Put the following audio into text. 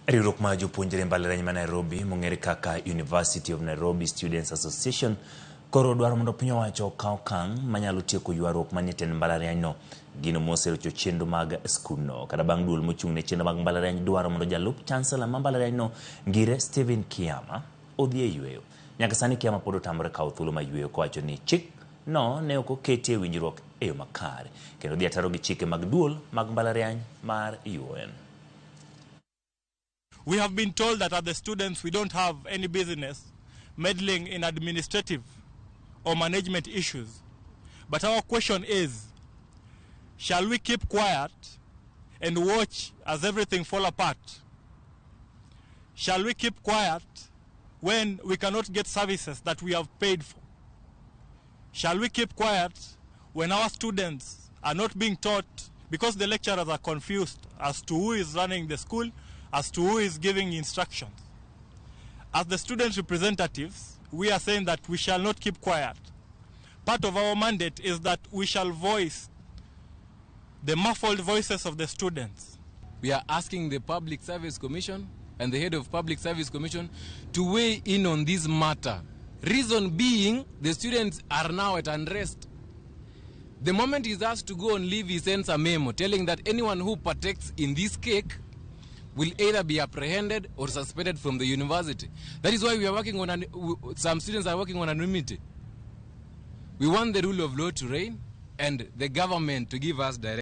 Riwruok mar jopuonjre e mbalariany ma Nairobi mong'ere kaka University of Nairobi Students Association koro dwaro mondo piny owacho okaw okang' manyalo tieko ywaruok manie tend mbalarianyno. Gino moserocho chenro mag skundno. Kata bang' duol mochung' ne chenro mag mbalariany dwaro mondo jalup chancellor ma mbalarianyno Ngire Stephen Kiama odhi e yweyo. Nyaka sani Kiama pod otamore kawo thuolo mar yweyo kowacho ni chik no ne ok oketie winjruok e yo makare kendo dhi ataro gi chike mag duol mag mbalariany mar UoN. We have been told that as the students, we don't have any business meddling in administrative or management issues. But our question is, shall we keep quiet and watch as everything fall apart? Shall we keep quiet when we cannot get services that we have paid for? Shall we keep quiet when our students are not being taught because the lecturers are confused as to who is running the school, as to who is giving instructions? As the student representatives, we are saying that we shall not keep quiet. Part of our mandate is that we shall voice the muffled voices of the students. We are asking the Public Service Commission and the head of Public Service Commission to weigh in on this matter. Reason being, the students are now at unrest. The moment he's asked to go on leave, he sends a memo telling that anyone who partakes in this cake will either be apprehended or suspended from the university. That is why we are working on, some students are working on anonymity. We want the rule of law to reign and the government to give us direction.